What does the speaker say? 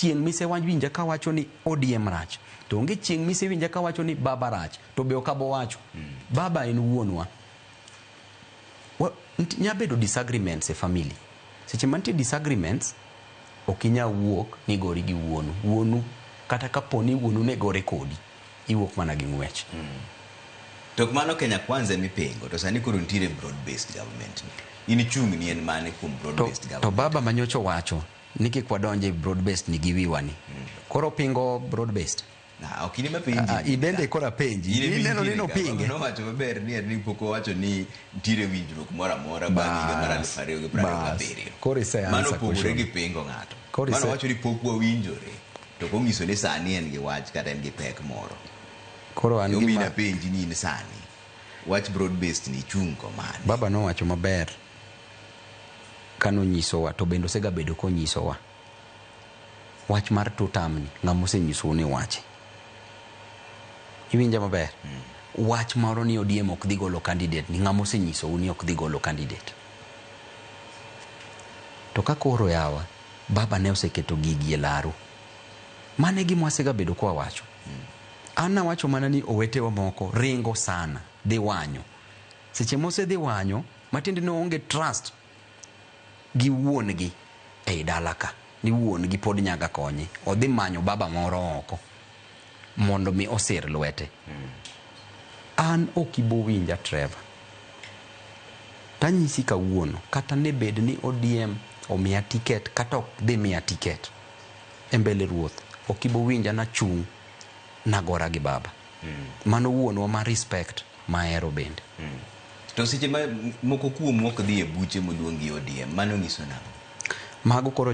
chieng' misewinja kawacho ni ODM rach, to onge chieng' misewinja kawacho ni baba rach, to be ok abowacho. Baba en wuonwa. Nya bedo disagreements e family. Seche mantie disagreements, ok inyal wuok ni gori gi wuonu. Wuonu, kata kapo ni wuonu ne gore kodi, iwuok mana gi ng'wech. To mano Kenya Kwanza mipingo, to sani koro nitiere broad based government ni. In ichung' ni en mane kuom broad To, based to government? Baba manyocha wacho ni kik wadonje broad based ni gi wiwa ni. Koro pingo broad based. Na, ok in ema penji. Ah, ibende koro apenji. In ema Ineno ni intiere ka. nopinge. Baba nowacho maber ni en ni pok owacho ni nitiere winjruok moro amora bang' higa mar 2027. Koro ise Mano answer opogore question. gi pingo ng'ato. Koro Mano wacho ni pok wawinjore. To ok onyiso ni sani en gi wach kata en gi pek moro. Koro an Omiyo gima apenji ni in sani wach broad based ni chung' komane. Baba nowacho maber kanonyisowa, to bende osegabedo konyisowa wach mar two term ni. Ng'ama osenyisou ni wache, iwinja maber? Wach moro ni ODM ok dhi golo candidate ni, ng'ama osenyisou ni ok dhi golo candidate? To ka koro yawa, baba ne oseketo gigi e laro, mano e gima wasegabedo kwawacho. An nawacho mana ni owetewa moko ringo sana dhi wanyo. Seche mosedhi wanyo, matiende ni oonge trust gi wuon gi ei dala ka, ni wuon gi pod nyaga konye, odhi manyo baba moro oko mondo mi osir lwete. An ok ibowinja, Trevor. Tanyisi kawuono, kata ne bed ni ODM omiya ticket kata ok dhi miya ticket, e mbele ruoth ok ibowinja nachung' nagora gi baba. Mano wuonwa ma respect mahero bende. To seche ma moko kuomu ok dhi e buche moluong gi ODM, mano nyiso nang'o? Mago koro